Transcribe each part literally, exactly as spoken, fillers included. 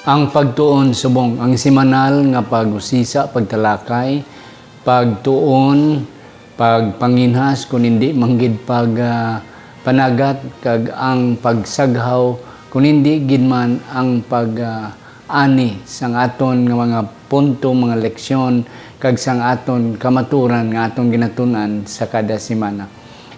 Ang pagtuon subong ang semanal nga pag-usisa, pagtalakay, pagtuon, pagpanginhas, kun hindi man gid pag, ah, panagat, kag ang pagsaghaw, kun hindi gid man ang pag, ah, ani sang aton nga mga punto, mga leksyon, kag sang aton kamaturan nga aton ginatun-an sa kada semana.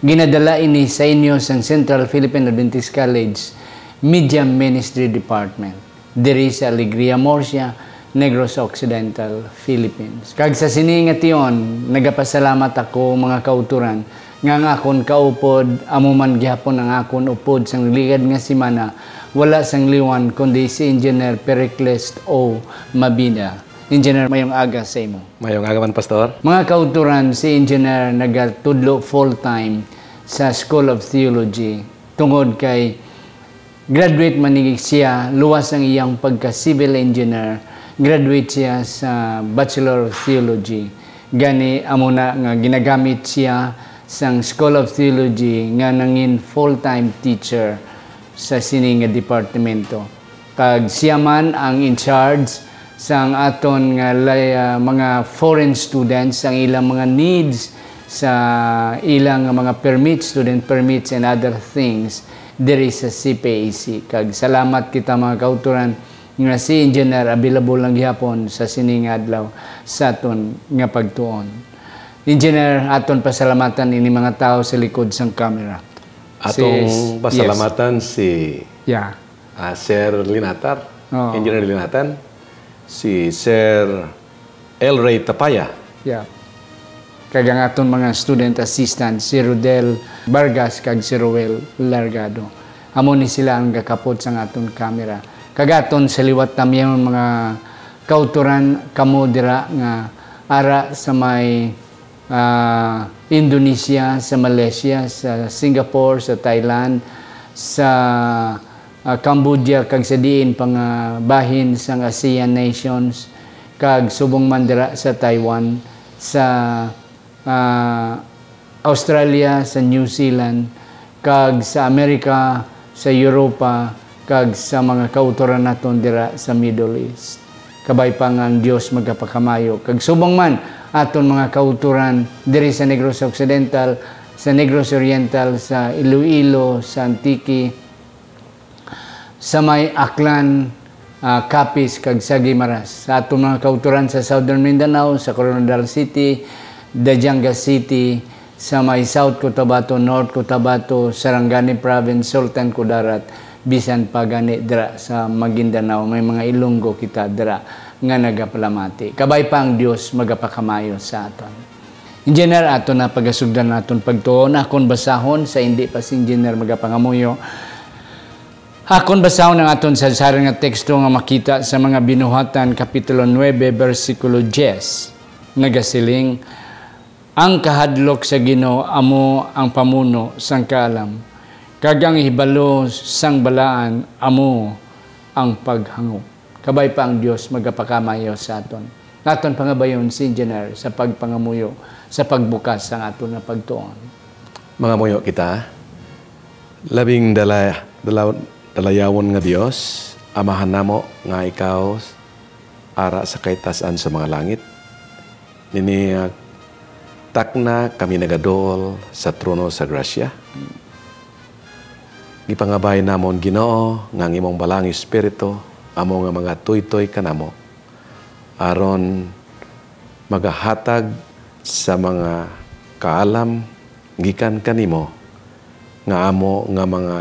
Ginadala ini sa inyo sang Central Philippine Adventist College Media Ministry Department, diri sa Alegria Murcia, Negros Occidental, Philippines. Kag sa sini nga tion, nagapasalamat ako, mga kautoran, nga ang akon kaupod amo man gihapon ang akon upod sang ligad nga semana, wala sang liwan kundi si Engineer Pericles O. Mabida. Engineer, mayong aga sa imo. Mayong aga man, Pastor. Mga kautoran, si Engineer nagatudlo full-time sa School of Theology tungod kay graduate man ni siya, luwas ang iyang pagka-civil engineer, graduate siya sa Bachelor of Theology. Gani, amo na nga ginagamit siya sang School of Theology nga nangin full-time teacher sa sini nga departamento. Kag siya man ang in charge sang aton nga lay-, ah, mga foreign students, ang ilang mga needs sa ilang mga permits, student permits and other things diri sa C P A C. Kag salamat kita, mga kautoran, nga si Engineer available lang gihapon sa sini nga adlaw sa aton nga pagtuon. Engineer, aton pasalamatan ini mga tawo sa likod sang camera. Atong Sis, yes. pasalamatan si, Yeah. ah, Sir Linatar, Oo. Engineer Linatan, si Sir El Rey Tapaya. Yeah. Kag ang aton mga student assistant, si Rodel Vargas kag si Roel Largado. Amo ni sila ang gakapot sang aton camera. Kag aton sa liwat tamyaon, mga kautoran, kamo dira nga ara sa may, ah, Indonesia, sa Malaysia, sa Singapore, sa Thailand, sa, ah, Cambodia, kag sa diin pa nga bahin sang ASEAN nations, kag subong man dira sa Taiwan, sa, ah, Australia, sa New Zealand, kag sa Amerika, sa Europa, kag sa mga kautoran naton dira sa Middle East. Kabay pa nga ang Dios magapakamayo. Kag subong man aton mga kautoran diri sa Negros Occidental, sa Negros Oriental, sa Iloilo, sa Antique, sa may Aklan, ah, Capiz, kag sa Guimaras. Sa aton mga kautoran sa Southern Mindanao, sa Koronadal City, Dajanga City, sa may South Cotabato, North Cotabato, Sarangani Province, Sultan Kudarat, bisan pa gani dira sa Maguindanao, may mga Ilonggo kita dira nga nagapalamati. Kabay pa ang Dios magapakamayo sa aton. Engineer, ato na pagasugdan naton pagtuon. Akon basahon sa hindi pa si Engineer magapangamuyo. Akon basahon ang aton sadsaran nga teksto nga makita sa mga Binuhatan, Kapitulo nuebe, bersikulo diyes. Nagasiling, "Ang kahadlok sa Ginoo amo ang pamuno sang kaalam, kag ang hibalo sang balaan amo ang paghangop." Kabay pa ang Dios magapakamayo sa aton. Aton pangabayon si Engineer sa pagpangamuyo, sa pagbukas sang aton nga pagtuon. Mangamuyo kita. Labing dala-, dala-, dalayawon nga Dios, Amahan namo nga ikaw ara sa kaitas-an sa mga langit. Nini nga takna kami nagaduol sa trono sa grasya. Gipangabay namon, Ginoo, nga ang imong Balaang Espiritu amo nga magatuytoy kanamo, aron magahatag sa mga kaalam gikan kanimo, nga amo nga mga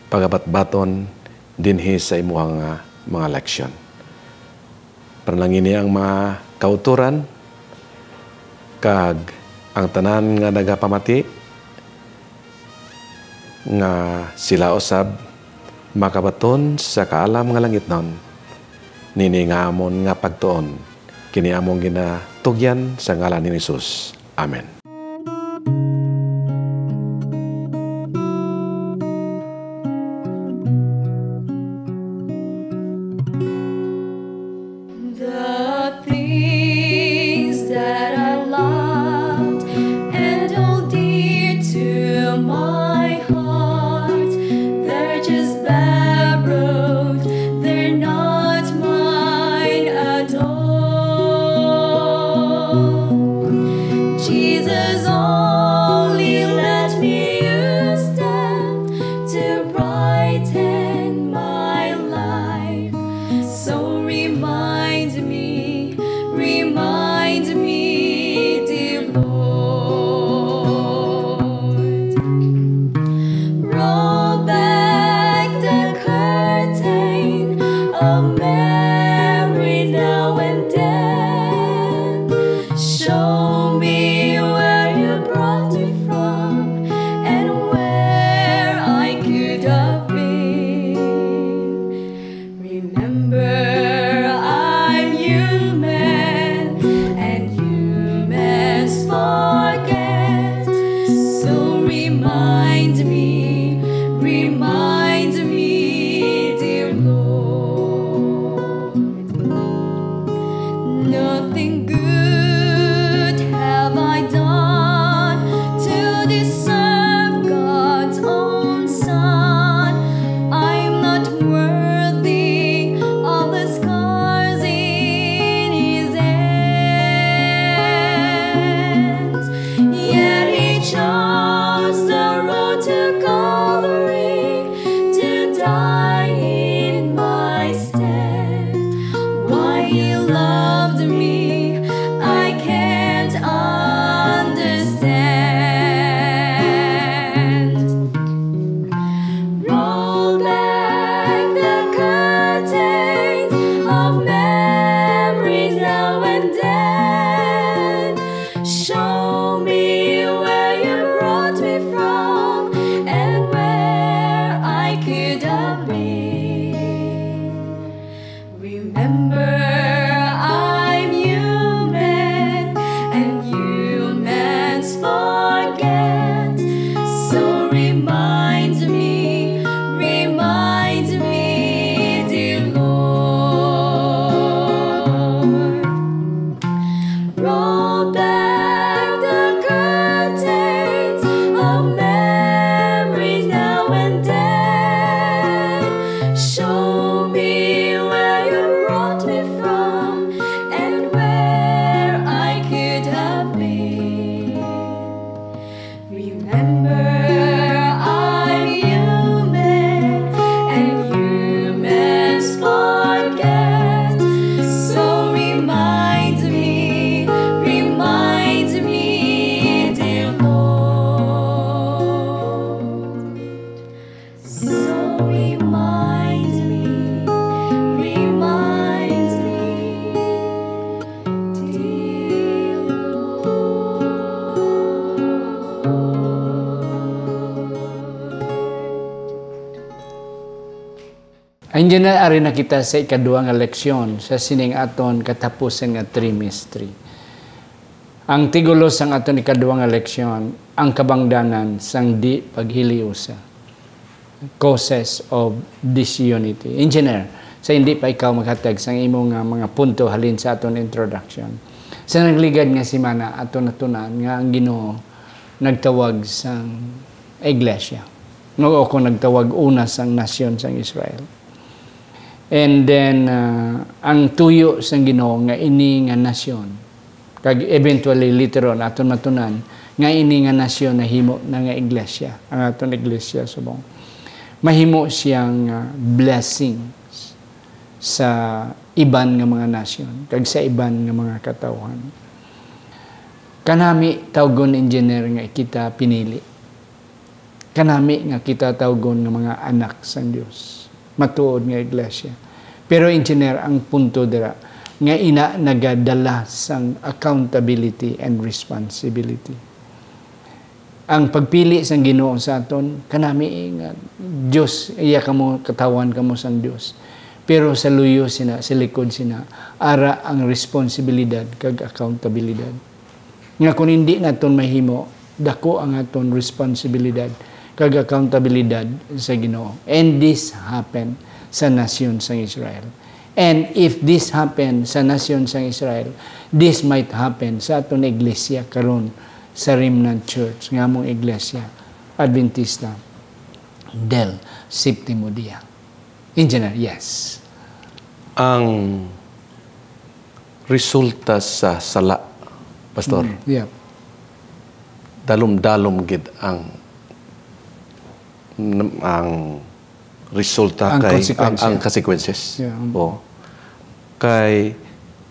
pagabatbaton dinhi sa imuha nga mga leksyon. Panalangini ang mga kautoran kag ang tanan nga nagapamati, nga sila usab makabaton sa kaalam nga langitnon. Nini nga amon nga pagtuon, kini among ginatugyan sa ngalan ni Jesus. Amen. The things that I loved and hold dear to my heart, they're just borrowed, they're not Show me where you brought me from and where I could have been. Remember, I'm human and humans forget. So remind me, remind me, dear Lord. Nothing good have I done to deserve God's own Son. I'm not worthy of the scars in his hands. Yet he chose the road to Calvary to die in my stead. Why he loved me, I can't understand. Roll back the curtains of memories now and then. Show me where you brought me from and where I could have been. Remember, I'm human and humans forget. So remind me, remind me, dear Lord. Roll back the curtains of memories now and then. Show me where you brought me from and where I could have been. Remember, I'm human and humans forget. So remind me, remind me, dear Lord. So remind me, remind me, dear Lord. Engineer, ari na kita sa ikadua nga leksyon sa sining aton katapusan nga trimestre. Ang tigulo sang aton ikadua nga leksyon, ang kabangdanan sang di paghiliusa. Causes of disunity. Engineer, sa hindi pa ikaw maghatag sang imo nga mga punto halin sa aton introduction, sa nagligad nga semana aton natun-an nga ang Ginoo nagtawag sang iglesia. Nga ako nagtawag una sang nasyon sang Israel. And then, ah, ang tuyo sang Ginoo nga ini nga nasyon, kag eventually, later on, aton matun-an nga ini nga nasyon nahimo na nga iglesia, ang aton iglesia subong. Mahimo siyang, ah, blessings sa iban nga mga nasyon kag sa iban nga mga katawhan. Kanami, tawgon, engineer, nga kita pinili. Kanami nga kita tawgon nga mga anak sang Dios, matuod nga iglesia. Pero, engineer, ang punto dira nga ina nagadala sang accountability and responsibility. Ang pagpili sang Ginoo sa aton, kanami nga Dios, iya kamo, katawhan kamo sang Dios. Pero sa luyo sina, sa likod sina, ara ang responsibilidad kag accountabilidad. Nga kung hindi naton mahimo, dako ang aton responsibilidad kag accountabilidad sa Ginoo. And this happened sa nasyon sang Israel. And if this happened sa nasyon sang Israel, this might happen sa aton iglesia karon, sa Remnant Church, nga among iglesia, Adventista del Séptimo Dia. Engineer, yes. Ang resulta sa sala, Pastor, Mm, yeah. dalom-dalom gid ang, ang resulta Ang kay, ang, consequence. ang consequences. Yeah, mm. O. Kay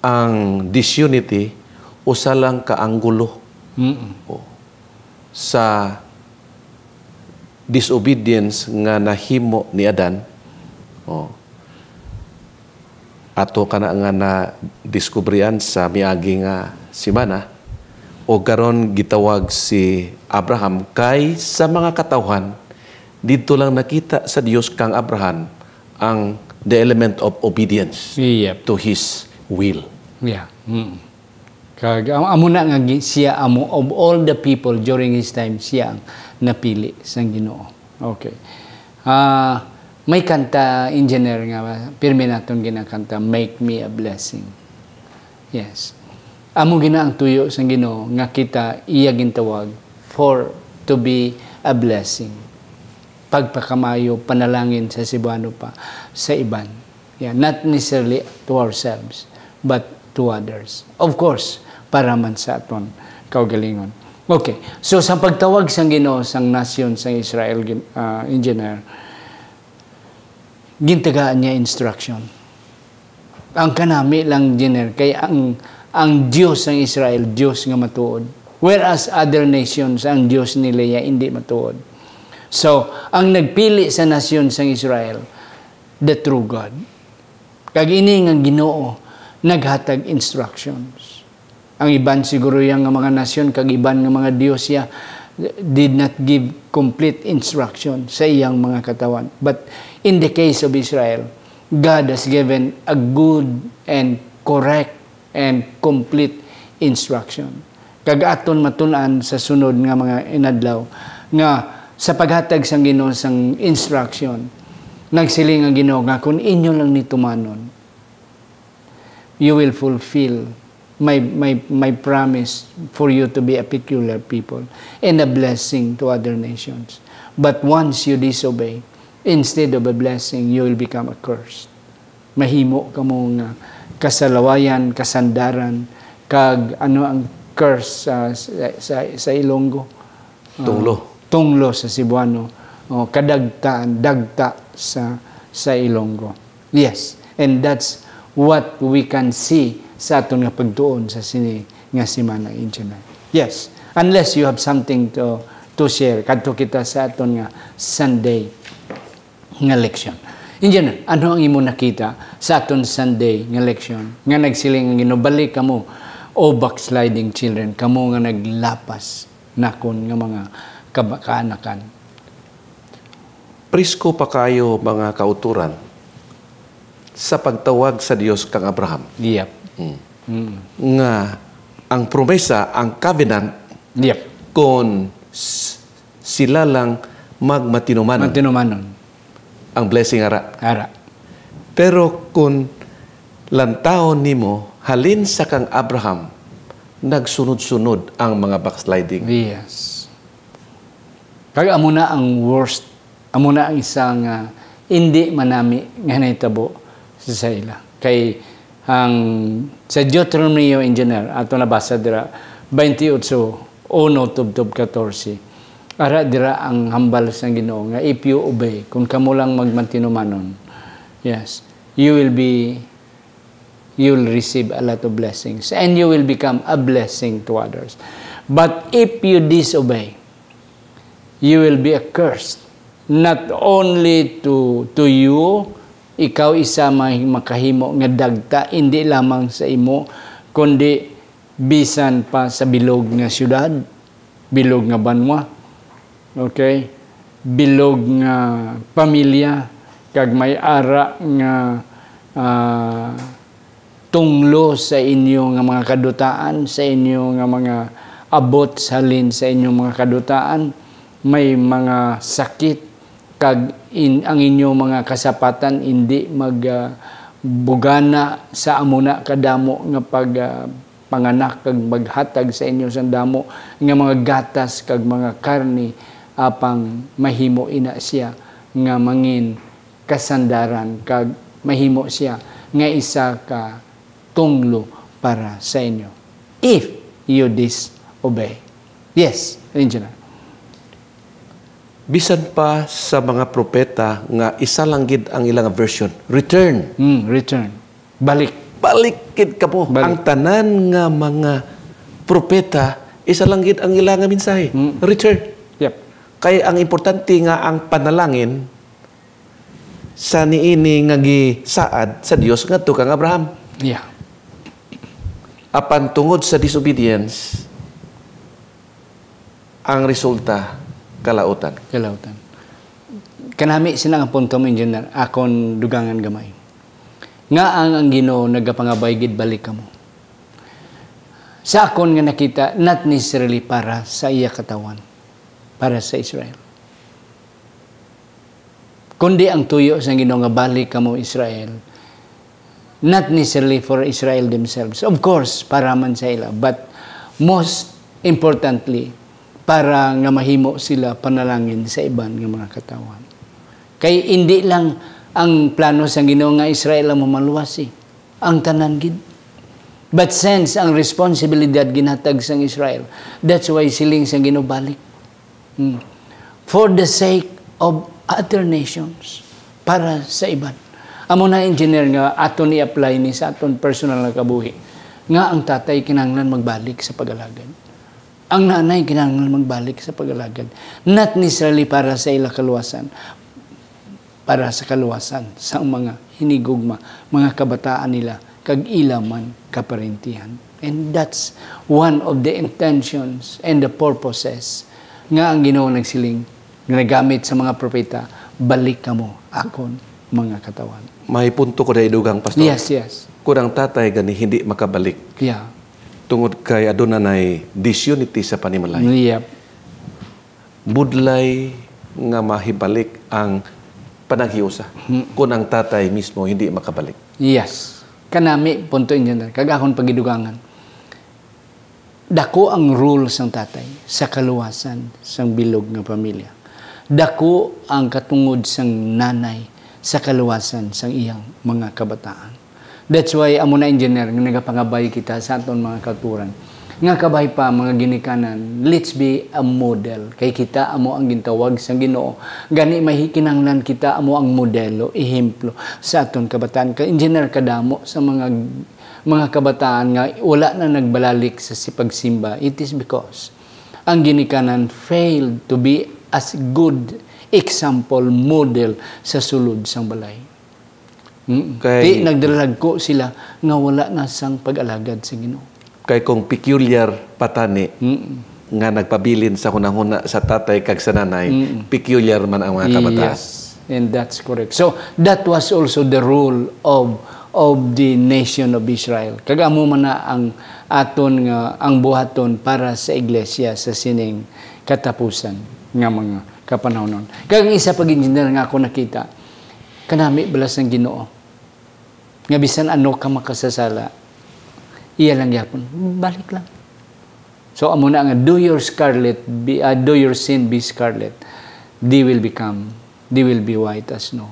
ang disunity, usa lang ka anggulo. Mm-mm. O. Sa disobedience nga nahimo ni Adan, o, ato kana nga nadiskubrihan sa miagi nga semana, O karon gitawag si Abraham kay sa mga katawhan, didto lang nakita sa Dios kang Abraham ang the element of obedience Yep. to his will. Yeah. Mm. Kag am- amo na nga gi- siya amo of all the people during his time, siya ang napili sang Ginoo. Okay. Ah, may kanta, engineer, nga pirmi naton ginakanta, "Make Me a Blessing." Yes. Amo gina ang tuyo sang Ginoo nga kita iya gintawag for to be a blessing. Pagpakamayo, panalangin sa Cebuano pa sa iban. Yeah, not necessarily to ourselves, but to others. Of course, para man sa aton kaugalingon. Okay. So, sa pagtawag sang Ginoo sang nasyon sang Israel, gin- ah, engineer, gintagaan niya instruction. Ang kanami lang, engineer, kay ang ang Dios sang Israel, Dios nga matuod. Whereas other nations, ang Dios nila ya hindi matuod. So, ang nagpili sa nasyon sang Israel, the true God. Kag ini nga Ginoo naghatag instructions. Ang iban siguro ya nga mga nasyon kag iban nga mga dios ya did not give complete instruction sa iyang mga katawhan. But in the case of Israel, God has given a good and correct and complete instruction. Kag aton matun-an sa sunod nga mga inadlaw nga sa paghatag sang Ginoo sang instruction, nagsiling ang Ginoo nga, "Kun inyo lang ni tumanon, you will fulfill my, my, my promise for you to be a peculiar people and a blessing to other nations. But once you disobey, instead of a blessing, you will become a curse." Mahimo kamo nga kasalawayan, kasandaran, kag ano ang curse sa, sa, sa, sa Ilonggo? Ah, Tunglo. Tunglo sa Cebuano. O, kadagtaan, dagta sa, sa Ilonggo. Yes, and that's what we can see sa aton nga pagtuon sa sini nga semana, engineer. Yes, unless you have something to, to share, kadto kita sa aton nga Sunday nga leksyon. Engineer, ano ang imo nakita sa aton Sunday nga leksyon nga nagsiling ang Ginoo, "Balik kamo, O backsliding children, kamo nga naglapas nakon nga mga kaba-, kaanakan"? Prisko pa kayo, mga kauturan, sa pagtawag sa Dios kang Abraham. Yep. Mm. Mm. Nga ang promesa, ang covenant, Yep. kon s- sila lang magmatinumanon. Matinumanon. Ang blessing ara. Ara. Pero kun lantawon nimo, halin sa kang Abraham, nagsunod-sunod ang mga backsliding. Yes. Kag amo na ang worst, amo na ang isa nga indi manami nga nahitabo sa, sa ila. Kay ang sa Deuteronomio, engineer, ato nabasa dira, twenty-eight, uno tubtob katorse. Ara dira ang hambal sang Ginoo nga, "If you obey, kung kamo lang magmatinumanon, yes, you will be, you will receive a lot of blessings and you will become a blessing to others. But if you disobey, you will be a curse, not only to, to you, ikaw isa may makahimo nga dagta, hindi lamang sa imo, kundi bisan pa sa bilog nga siyudad, bilog nga banwa, okay, bilog nga pamilya, kag may ara nga, ah, tunglo sa inyo nga mga kadutaan, sa inyo nga mga abot halin sa inyong mga kadutaan, may mga sakit, kag in-, ang inyo mga kasapatan indi mag, ah, bugana sa amo na kadamo nga pag, ah, panganak kag maghatag sa inyo sang damo nga mga gatas kag mga karne, apang mahimo ina sia nga mangin kasandaran kag mahimo sia nga isa ka tunglo para sa inyo if you disobey." Yes, Engineer. Bisan pa sa mga propeta nga isa lang gid ang ilang version, return. Mm, return. Balik. Balik gid kamo. Balik. Ang tanan nga mga propeta, isa lang gid ang ila nga mensahe. Mm. Return. Yep. Kay ang importante nga ang panalangin sa niini nga gisaad sa Dios ngadto kang Abraham. Yeah. Apan tungod sa disobedience, Ang resulta, kalautan. Kalautan. Kanami sina nga punto mo, Engineer, akon dugangan gamay. Nga ang, ang Ginoo nagapangabay gid, balik kamo. Sa akon nga nakita, not necessarily para sa iya katawhan, para sa Israel. Kundi ang tuyo sang Ginoo nga balik kamo Israel, not necessarily for Israel themselves. Of course, para man sa ila, but most importantly, para nga mahimo sila panalangin sa iban nga mga katawhan. Kay indi lang ang plano sang Ginoo nga Israel ang mamaluwasi, ang tanan gid. But since ang responsibilidad ginhatag sang Israel, that's why siling sang Ginoo, balik. Hmm. For the sake of other nations, para sa iban. Amo na, Engineer, nga aton i-apply ni sa aton personal nga kabuhi, nga ang tatay kinahanglan magbalik sa pag-alagad. Ang nanay kinahanglan magbalik sa pag-alagad. Not necessarily para sa ila kaluwasan, para sa kaluwasan sang mga hinigugma, mga kabataan nila, kag ila man kaparentihan. And that's one of the intentions and the purposes nga ang Ginoo nagsiling, nga nagamit sa mga propeta, "Balik kamo, akon mga katawhan." May punto ko dai, dugang, Pastor. Yes, yes. Kung ang tatay gani hindi makabalik, Yeah. tungod kay aduna nay disunity sa panimalay, Yep. budlay nga mahibalik ang panaghiusa Hmm. kung ang tatay mismo hindi makabalik. Yes. Kanami, punto, Engineer, kag akon pagidugangan. Dako ang role sang tatay sa kaluwasan sang bilog nga pamilya. Dako ang katungod sang nanay sa kaluwasan sang iyang mga kabataan. That's why amo na, Engineer, nga nagapangabay kita sa aton mga kauturan nga kabay pa, mga ginikanan, let's be a model. Kay kita amo ang gintawag sang Ginoo. Gani, may kinahanglan kita amo ang modelo, ehemplo sa aton kabataan. Kay, Engineer, kadamo sa mga, mga kabataan nga wala na nagbalalik sa si pagsimba, it is because ang ginikanan failed to be as good example, model sa sulod sang balay. Mm. Kay Ti, nagdalagko sila nga wala na sang pag-alagad sa Ginoo. Kay kung peculiar pa tani Mm. nga nagpabilin sa hunahuna sa tatay kag sa nanay, Mm. peculiar man ang mga kabataan. Yes, and that's correct. So, that was also the role of, of the nation of Israel. Kag amo man na ang aton nga, ang buhaton para sa iglesia sa sining katapusan nga mga kapanahon. Kag ang isa pa, Engineer, nga ako nakita, kanami bala sang Ginoo nga bisan ano ka makasasala, iya lang gyapon, balik lang. So, amo na nga, "Do your scarlet, be, ah, do your sin be scarlet, they will become, they will be white as snow."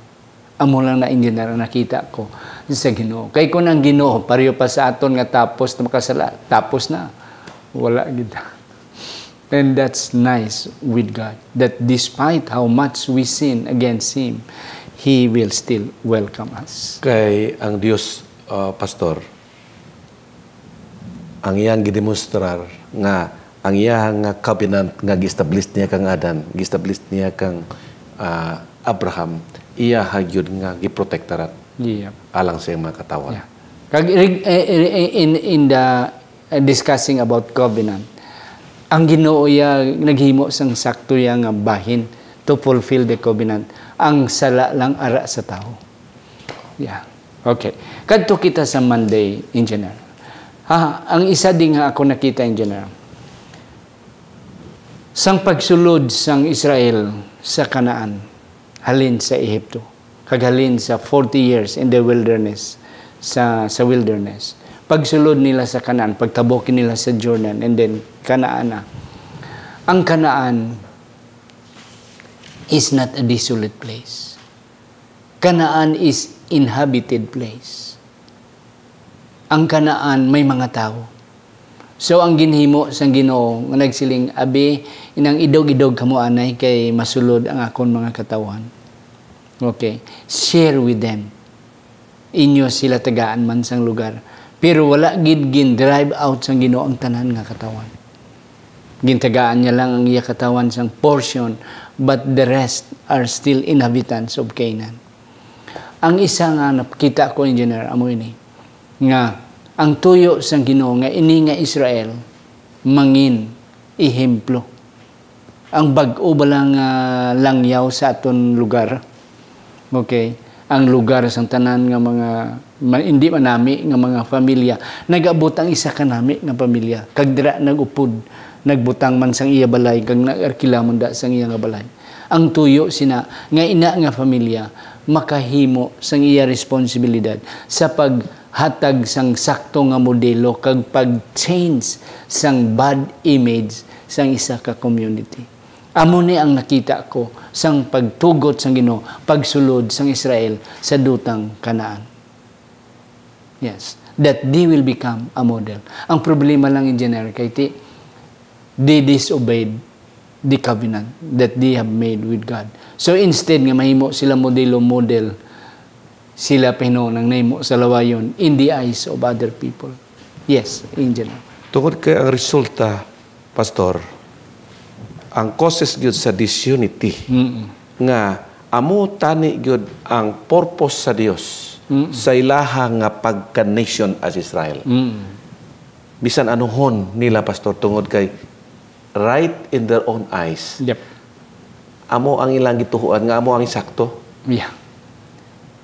Amo lang na, Engineer, ang nakita ko sa Ginoo. Kay kung ang Ginoo, pareho pa sa aton nga tapos na makasala, tapos na. Wala gid. And that's nice with God, that despite how much we sin against Him, He will still welcome us. Kay ang Dios, uh, Pastor, ang iyang gidemonstrar nga ang iya nga covenant nga gi-establish niya kang Adan, gi-establish niya kang, ah, Abraham, iya ha gyud nga giprotektaran Yeah. alang sa iyang mga katawhan. Yeah. Kag rig-, eh, eh, in, in the, uh, discussing about covenant, ang Ginoo iya naghimo sang sakto iya nga bahin to fulfill the covenant. Ang sala lang ara sa tawo. Yeah. Okay. Kadto kita sa Monday, Engineer. Ha, ang isa din nga ako nakita, Engineer, sang pagsulod sang Israel sa Canaan, halin sa Ehipto, kag halin sa forty years in the wilderness, sa, sa wilderness. Pagsulod nila sa Canaan, pagtabok nila sa Jordan, and then Canaan na. Ang Canaan is not a desolate place. Canaan is inhabited place. Ang Canaan may mga tawo. So, ang ginhimo sang Ginoo nga nagsiling, "Abi, inang idog-idog kamo anay kay masulod ang akon mga katawhan." Okay. Share with them. Inyo sila tagaan man sang lugar. Pero wala gid gin-drive out sang Ginoo ang tanan nga katawhan. Gintagaan niya lang ang iya katawhan sang portion, but the rest are still inhabitants of Canaan. Ang isa nga nakita ko, Engineer, amo ini, nga ang tuyo sang Ginoo nga ini nga Israel mangin ehemplo Ang bag-o ba lang, ah, langyaw sa aton lugar? Okay. Ang lugar sang tanan nga mga ma-, hindi manami nga mga pamilya, nag-abot ang isa ka nami nga pamilya, kag dira nag-upod, nagbutang man sang iya balay, kag nag-arkila man da sang iya nga balay. Ang tuyo sina nga ina nga pamilya makahimo sang iya responsibilidad sa paghatag sang sakto nga modelo kag pag-change sang bad image sang isa ka community. Amo ni ang nakita ko sang pagtugot sang Ginoo pagsulod sang Israel sa dutang Canaan. Yes, that they will become a model. Ang problema lang, engineer, kay ti, they disobeyed the covenant that they have made with God. So instead nga mahimo sila modelo model, sila pa hinuon ang nahimo sa lawayon in the eyes of other people. Yes, engineer. Tungod kay ang resulta, Pastor, ang causes gyud sa disunity nga amo tani gyud ang purpose sa Dios sa ilaha nga pagka-nation as Israel. Bisan anuhon nila, Pastor, tungod kay right in their own eyes, Yep. amo ang ilang gituhuan nga amo ang sakto. Yeah.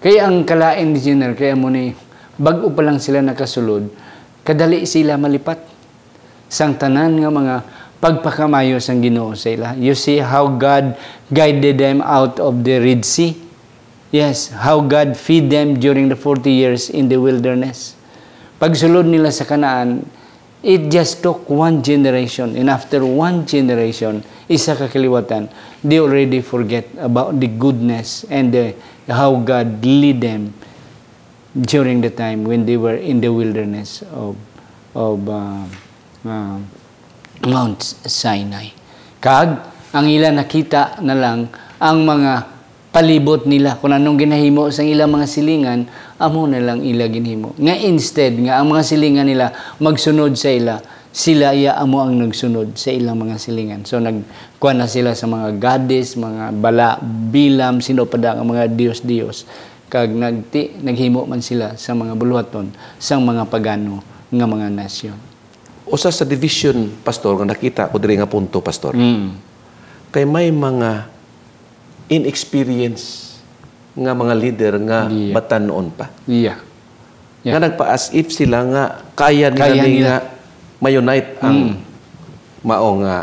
Kay ang kalain, engineer, kay amo ni, bag-o pa lang sila nakasulod, kadali sila malipat sang tanan nga mga pagpakamayo sang Ginoo sa ila. You see how God guided them out of the Red Sea? Yes, how God feed them during the forty years in the wilderness. Pagsulod nila sa Canaan, it just took one generation. And after one generation, isa ka kaliwatan, they already forget about the goodness and the, how God lead them during the time when they were in the wilderness of, of uh, uh, Mount Sinai. Kag ang ila nakita na lang ang mga palibot nila, kung anong ginahimo sang ilang mga silingan, amo na lang ila ginhimo. Nga instead nga ang mga silingan nila magsunod sa ila, sila iya amo ang nagsunod sa ilang mga silingan. So nagkuha na sila sa mga goddess, mga bala, bilam, sino pa da nga mga dios-dios, kag nagti, naghimo man sila sa mga buluhaton sang mga pagano nga mga nasyon. Usa sa division, Pastor, nga nakita ko diri nga punto, Pastor, Mm. kay may mga inexperienced nga mga leader nga Yeah. batan-on pa. Yeah. Yeah. Nga nagpa-as if sila nga kaya nila Kaya ni nila. Nga ma-unite ang Mm. mao nga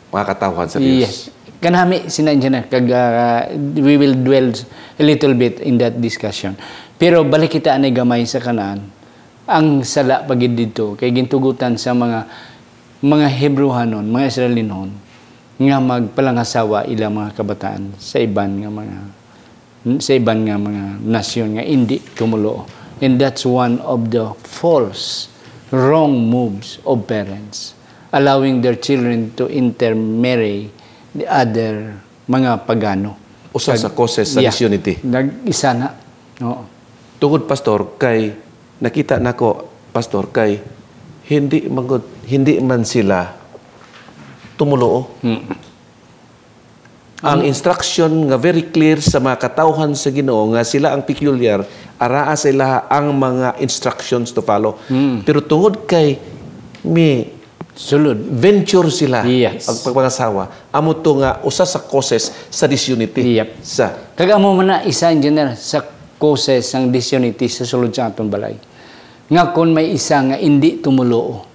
mga katawhan sa Dios. Yes. Kanami sina engineer, kag ah, we will dwell a little bit in that discussion. Pero balik kita anay gamay sa Canaan. Ang sala pa gid didto kay gintugutan sa mga mga Hebrehanon, mga Israelinon nga magpalangasawa ilang mga kabataan sa iban nga mga sa iban nga mga nasyon nga indi tumoluo. And that's one of the false, wrong moves of parents, allowing their children to intermarry the other mga pagano. Usa sa Kag- causes sa Yeah. Disunity. Nag-isa na. Oo. Tungod, Pastor, kay nakita nako, Pastor, kay hindi man gud- hindi man sila tumoluo. Hmm. Ang instruction nga very clear sa mga katawhan sa Ginoo nga sila ang peculiar, araa sa ilaha ang mga instructions to follow. Hmm. Pero tungod kay may Sulod. venture sila Yes. ang pagpangasawa, amo to nga usa sa causes sa disunity Yep. sa Kag amo man na isa, engineer, sa causes sang disunity sa sulod sa aton balay. Nga kon may isa nga indi tumoluo,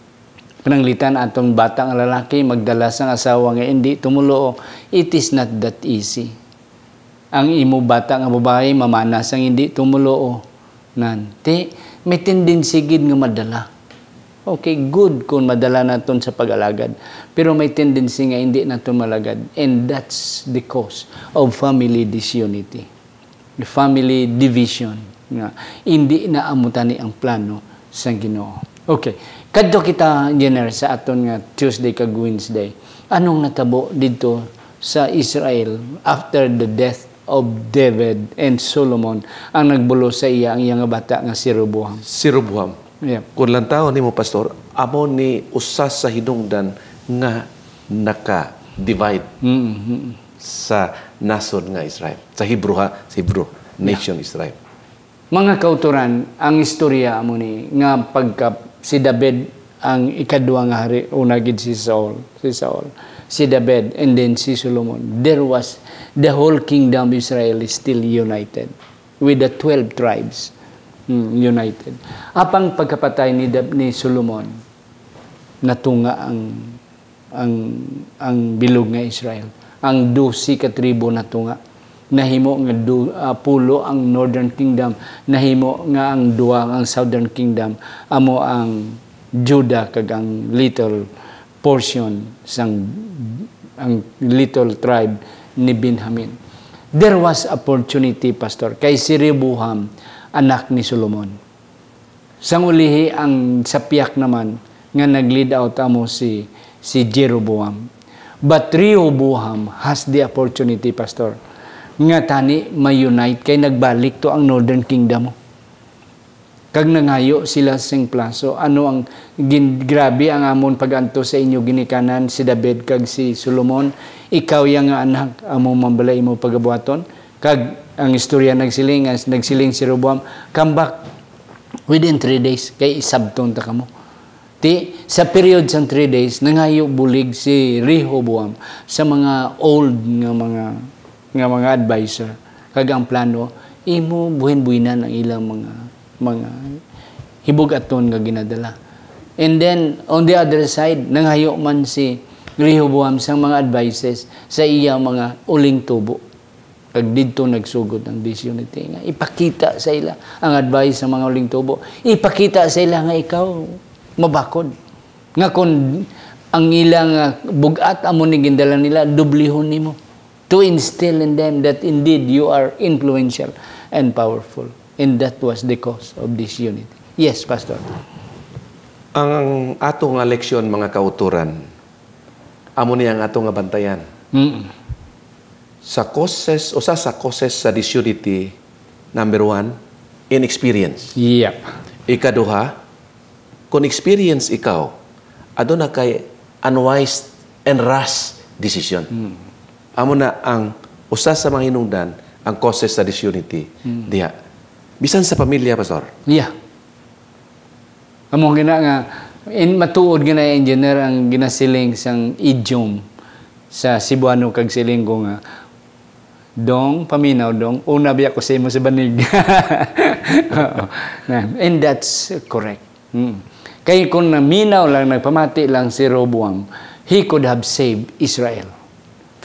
pananglitan aton bata nga lalaki magdala sang asawa nga indi tumoluo, it is not that easy. Ang imo bata nga babayi mamana sang indi tumoluo, nan. Ti, may tendency gid nga madala. Okay, good kung madala naton sa pag-alagad. Pero may tendency nga hindi naton malagad. And that's the cause of family disunity. The family division. Nga, hindi na amo tani ang plano sang Ginoo. Okay. Kadto kita, engineer, sa aton nga Tuesday kag Wednesday. Anong natabo didto sa Israel after the death of David and Solomon, ang nagbulos sa iya ang iya nga bata nga si Rehoboam? Si Rehoboam. Yeah. Kung lantawon nimo, Pastor, amo ni usa sa hinungdan nga naka-divide Mm-hmm. sa nasod nga Israel, sa Hebrew, ha, sa Hebrew nation Israel. Mga kauturan, ang istorya amo ni nga pagka si David Ang ikadwa nga hari, una gid si Saul, si Saul, si David, and then si Solomon. There was, the whole kingdom of Israel is still united with the twelve tribes, mm, united. Apang pagkapatay ni Dab-, ni Solomon, natunga ang, ang, ang bilog nga Israel. Ang dose ka tribo natunga. Nahimo nga du-, ah, pulo ang Northern Kingdom. Nahimo nga ang duha, ang Southern Kingdom, amo ang Judah kag ang little portion sang, ang little tribe ni Benjamin. There was opportunity, Pastor, kay si Rehoboam, anak ni Solomon. Sang ulihi, ang sapiak naman nga nag-lead out amo si, si Jeroboam. But Rehoboam has the opportunity, Pastor, nga tani ma-unite kay nagbalik to ang Northern Kingdom. Kag nangayo sila sing plaso. Ano ang gin-, grabe ang amon pag-antos sa inyo ginikanan, si David kag si Solomon. Ikaw ya nga anak, amo man bala imo pagabuhaton? Kag ang istorya nagsiling, as nagsiling si Rehoboam, "Come back within three days, kay isabton ta kamo." Ti, sa period sang three days, nangayo bulig si Rehoboam sa mga old nga mga, nga mga adviser. Kag ang plano, imo buhin-buhinan ang ilang mga, mga hibug-aton nga ginadala. And then, on the other side, nangayo man si Rehoboam sa mga advices sa iya mga uling tubo. Kag didto nagsugot ang disunity nga ipakita sa ila ang advice sa mga uling tubo. Ipakita sa ila nga ikaw mabakod. Nga kun ang ila nga bug-at amo ni gindala nila, dublihon nimo. To instill in them that indeed you are influential and powerful. And that was the cause of disunity. Yes, Pastor. Ang ato nga leksyon, mga kauturan, amo ni ang ato nga bantayan. Mm. Sa causes, usa sa causes sa disunity, number one, inexperience. Yep. Ikaduha, kung experience ikaw, aduna kay unwise and rash decision. Mm. Amo na ang usa sa mga hinungdan, ang causes sa disunity Mm. diha. Bisan sa pamilya, Pastor. Yeah. Amo gina nga, in, matuod gina, engineer, ang ginasiling sang idiom sa Cebuano kag siling ko nga, "Dong, paminaw, Dong, una biya ko sa imo sa banig." Oo. Na, and that's correct. Mm. Kay kung naminaw lang, nagpamati lang si Rehoboam, he could have saved Israel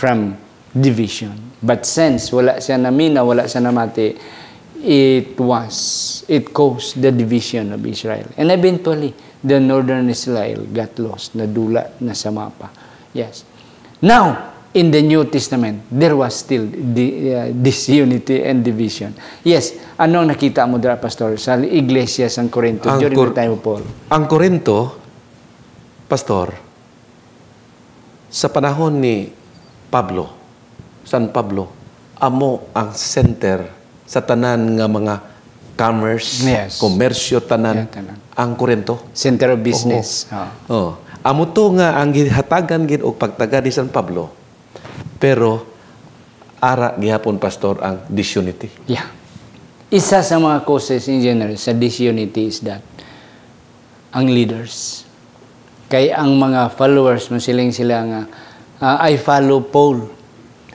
from division. But since wala siya naminaw, wala siya namati, it was, it caused the division of Israel. And eventually, the northern Israel got lost, nadula na sa mapa. Yes. Now, in the New Testament, there was still di-, uh, disunity and division. Yes, ano ang nakita mo dira, Pastor, sa iglesia sang Corinto Ang during Cor-, the time of Paul? Ang Corinto, Pastor, sa panahon ni Pablo, San Pablo, amo ang center sa tanan nga mga commerce, Yes. komersyo, tanan, Yeah, tanan. ang Corinto. Center of business. Oo. Ah. Oh. Amo to nga ang gihatagan gid og pagtagad ni San Pablo, pero ara gihapon, Pastor, ang disunity. Yeah. Isa sa mga causes in general sa disunity is that ang leaders. Kay ang mga followers, masiling sila nga, ah, "I follow Paul."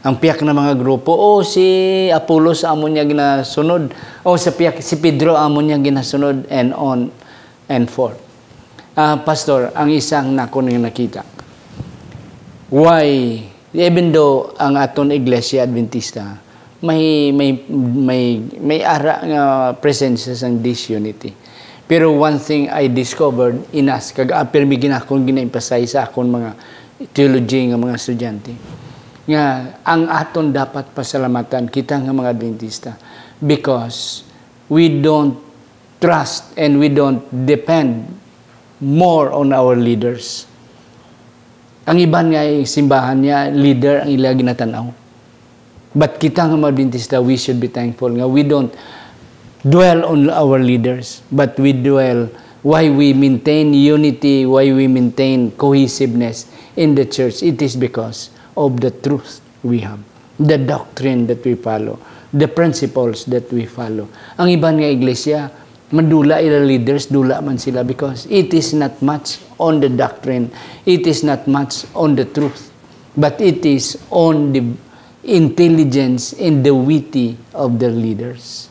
Ang piyak na mga grupo, "O, si Apolos amo niya ginasunod. O, sa piyak, si Pedro amo niya ginasunod," and on and forth. Ah, Pastor, ang isang nakon nga nakita. Why, even though ang aton Iglesia Adventista, may, may, may, may ara nga presensya sang disunity. Pero one thing I discovered, inas, kag, ah, pirmi ginakon gina-emphasize sa akon mga theology nga mga estudyante, nga ang aton dapat pasalamatan, kita nga mga Adventista, because we don't trust and we don't depend more on our leaders. Ang iban nga simbahan niya, leader ang ila ginatanaw. But kita nga mga Adventista, we should be thankful nga we don't dwell on our leaders, but we dwell why we maintain unity, why we maintain cohesiveness in the church. It is because of the truth we have, the doctrine that we follow, the principles that we follow. Ang iban nga iglesia, Madula ila leaders, dula man sila because it is not much on the doctrine, it is not much on the truth, but it is on the intelligence and the witty of their leaders.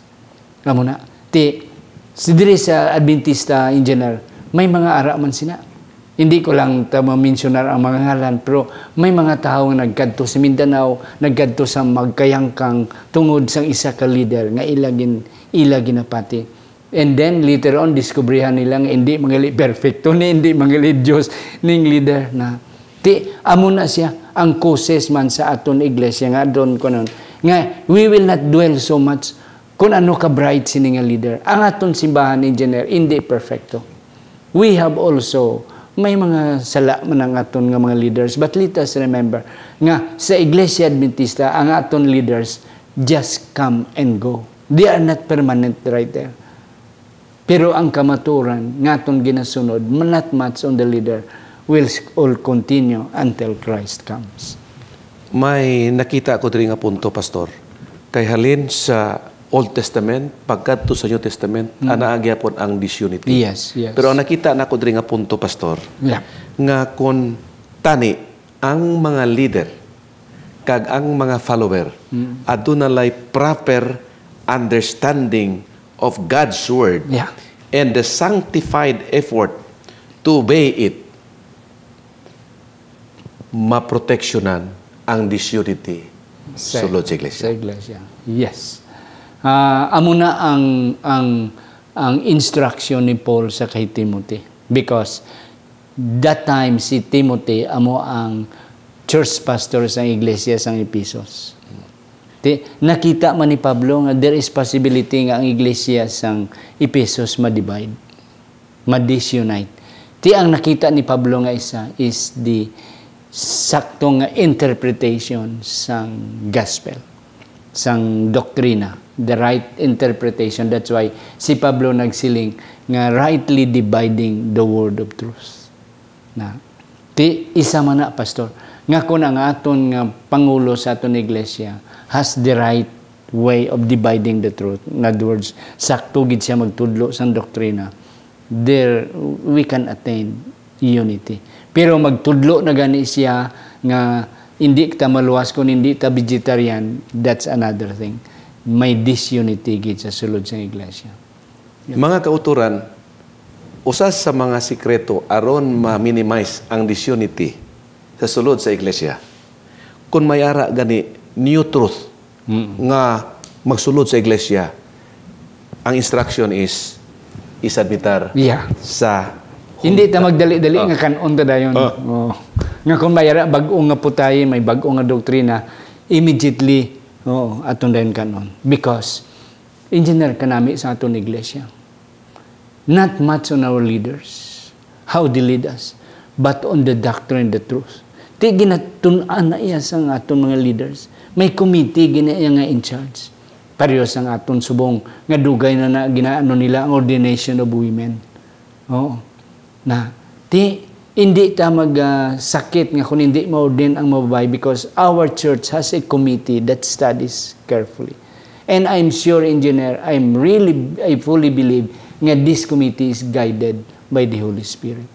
Amo na. Ti, si diri sa Adventista, engineer, may mga ara man sila. Hindi ko lang ta ma-mensionar ang mga ngalan, pero may mga tawo nga nagkadto sa Mindanao, nagkadto sa Magkayangkang tungod sang isa ka leader nga ila gin-, ila ginapati. And then, later on, diskubrihan nila nga hindi man gali perfecto ni, hindi man gali Dios ning leader na. Ti, amo na siya ang causes man sa aton iglesia nga doon ko nun, nga we will not dwell so much kung ano ka bright sini nga leader. Ang aton simbahan, engineer, hindi perfecto. We have also, may mga sala man ang aton nga mga leaders, but let us remember nga sa Iglesia Adventista, ang aton leaders just come and go. They are not permanent right there. Pero ang kamaturan nga aton ginasunod, not much on the leader, will s-, all continue until Christ comes. May nakita ko diri nga punto, Pastor. Kay halin sa Old Testament, pagkadto sa New Testament, Mm. anaa gyapon ang disunity. Yes, yes. Pero ang nakita nako diri nga punto, Pastor, Yeah. nga kon tani ang mga leader kag ang mga follower Mm. aduna lay proper understanding of God's word Yeah. and the sanctified effort to obey it, maproteksyonan ang disunity Sa, sulod sa iglesia. sa iglesia. Yes. Ah, amo na ang, ang, ang instruction ni Paul sa kay Timothy. Because that time, si Timothy amo ang church pastor sa iglesia sang Ephesus. Ti, nakita man ni Pablo nga there is possibility nga ang iglesia sang Ephesus ma-divide, ma-disunite. Ti, ang nakita ni Pablo nga isa is the sakto nga interpretation sang gospel, sang doktrina, the right interpretation. That's why si Pablo nagsiling nga rightly dividing the word of truth. Na, ti, isa man na, Pastor, nga kun ang aton nga pangulo sa aton iglesia has the right way of dividing the truth, in other words, sakto gid siya magtudlo sang doktrina, there we can attain unity. Pero magtudlo na gani siya nga hindi ta maluwas kung hindi ta vegetarian, that's another thing. May disunity gid sa sulod sang iglesia. Mga kauturan, usa sa mga sikreto aron ma-minimize ang disunity sa sulod sa iglesia, kung may ara gani new truth Mm. nga magsulod sa iglesia, ang instruction is isadmitar Yeah. sa Hindi ta magdali-dali Oh. nga kan-on ta dayon. Oh. Oh. Nga kung may ara bag-o nga putay, may bag-o nga doktrina, immediately, oo, aton dayon kan-on. Because engineer kanami sa aton iglesia. Not much on our leaders, how they lead us, but on the doctrine, the truth. Ti ginatun-an na iya sang aton mga leaders. May committee gina iya nga in charge. Pareho sang aton subong nga dugay na, na ginaano nila ang ordination of women. Oo. Na, ti, hindi ta mag, ah, sakit nga kung hindi ma-ordain ang mga babayi because our church has a committee that studies carefully. And I'm sure, engineer, I'm really, I fully believe nga this committee is guided by the Holy Spirit.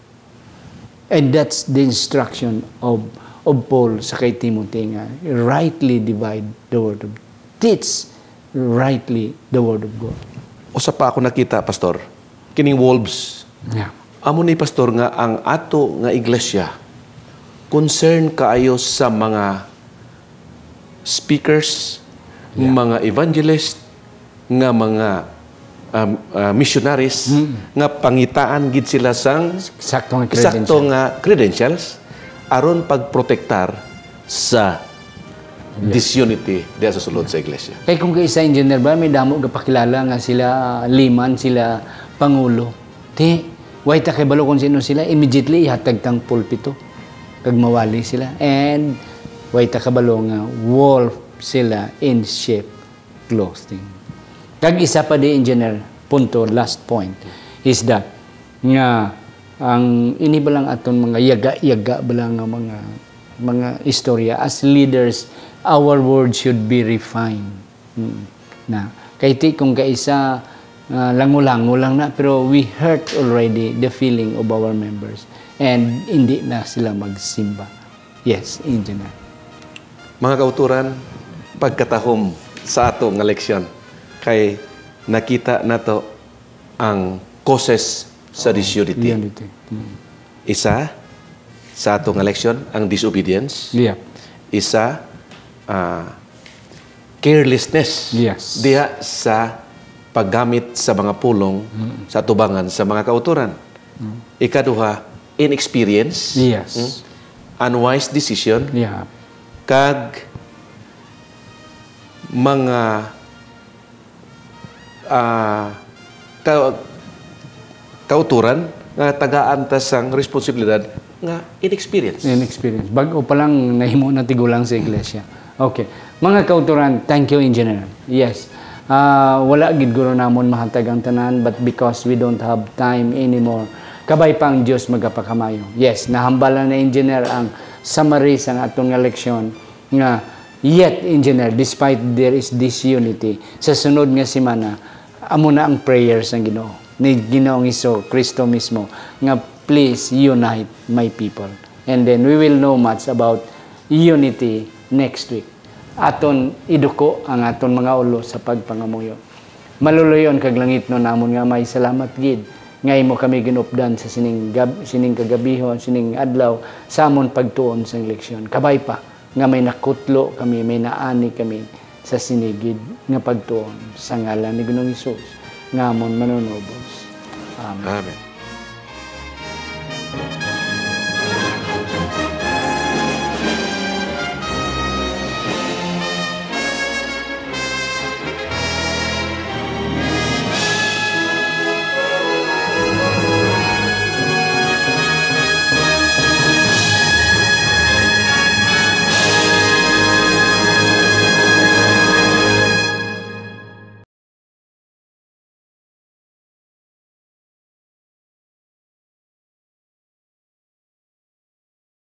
And that's the instruction of, of Paul sa kay Timothy nga rightly divide the word of, teach rightly the word of God. Usa pa ako nakita, Pastor, kining wolves. Yeah. Amo ni, Pastor, nga ang ato nga iglesia concern kaayo sa mga speakers, Yeah. mga evangelist, nga mga, um, uh, missionaries, Mm. nga pangitaan gid sila sang Sakto nga sakto credential. nga credentials aron pagprotektar sa Yeah. disunity diha sa sulod sa iglesia. Kay kung kaisa engineer ba, may damo gapakilala nga sila liman, sila pangulo. Ti, way ta kabalo kung sino sila, immediately ihatag tang pulpito kag mawali sila. And way ta kabalo nga wolf sila in sheep clothing. Kag isa pa di, engineer, punto, last point, is that nga ang ini ba lang aton mga yaga-yaga ba lang nga mga, mga istorya, as leaders, our word should be refined. Hmm. Na, kay ti kung kaisa, Ah, lango-lango lang na, pero we hurt already the feeling of our members. And hindi na sila magsimba. Yes, Engineer. Mga kauturan, pagkatahom sa ato nga leksyon, kay nakita nato ang causes sa disunity. Unity. Mm. Isa, sa ato nga leksyon, ang disobedience. Yeah. Isa, ah, carelessness. Yes. Diha sa paggamit sa mga pulong sa atubangan sa mga kauturan. Ikaduha, inexperience. Yes. Mm. Unwise decision. Yeah. Kag mga, ah, ka-, kauturan nga tagaan ta sang responsibilidad nga inexperience. In experience. Bago pa lang nahimo na tigulang sa iglesia. Okay. Mga kauturan, thank you, Engineer. Yes. Ah, wala gid guro namon mahatag ang tanan, but because we don't have time anymore, kabay pa ang Dios magapakamayo. Yes, nahambal na ni Engineer ang summary sang aton nga leksyon nga yet, Engineer, despite there is disunity, sa sunod nga semana, amo na ang prayer sang Ginoo, ni Ginoong Hesus Kristo mismo, nga please unite my people. And then we will know much about unity next week. Aton iduko ang aton mga ulo sa pagpangamuyo. Maluloy-on kag langitnon namon nga Amay, salamat gid nga imo kami ginupdan sa sining gab-, sining kagabihon, sining adlaw sa amon pagtuon sang leksyon. Kabay pa nga may nakutlo kami, may naani kami sa sini gid nga pagtuon, sa ngalan ni Ginoong Hesus nga amon Manunubos. Amen. Amen.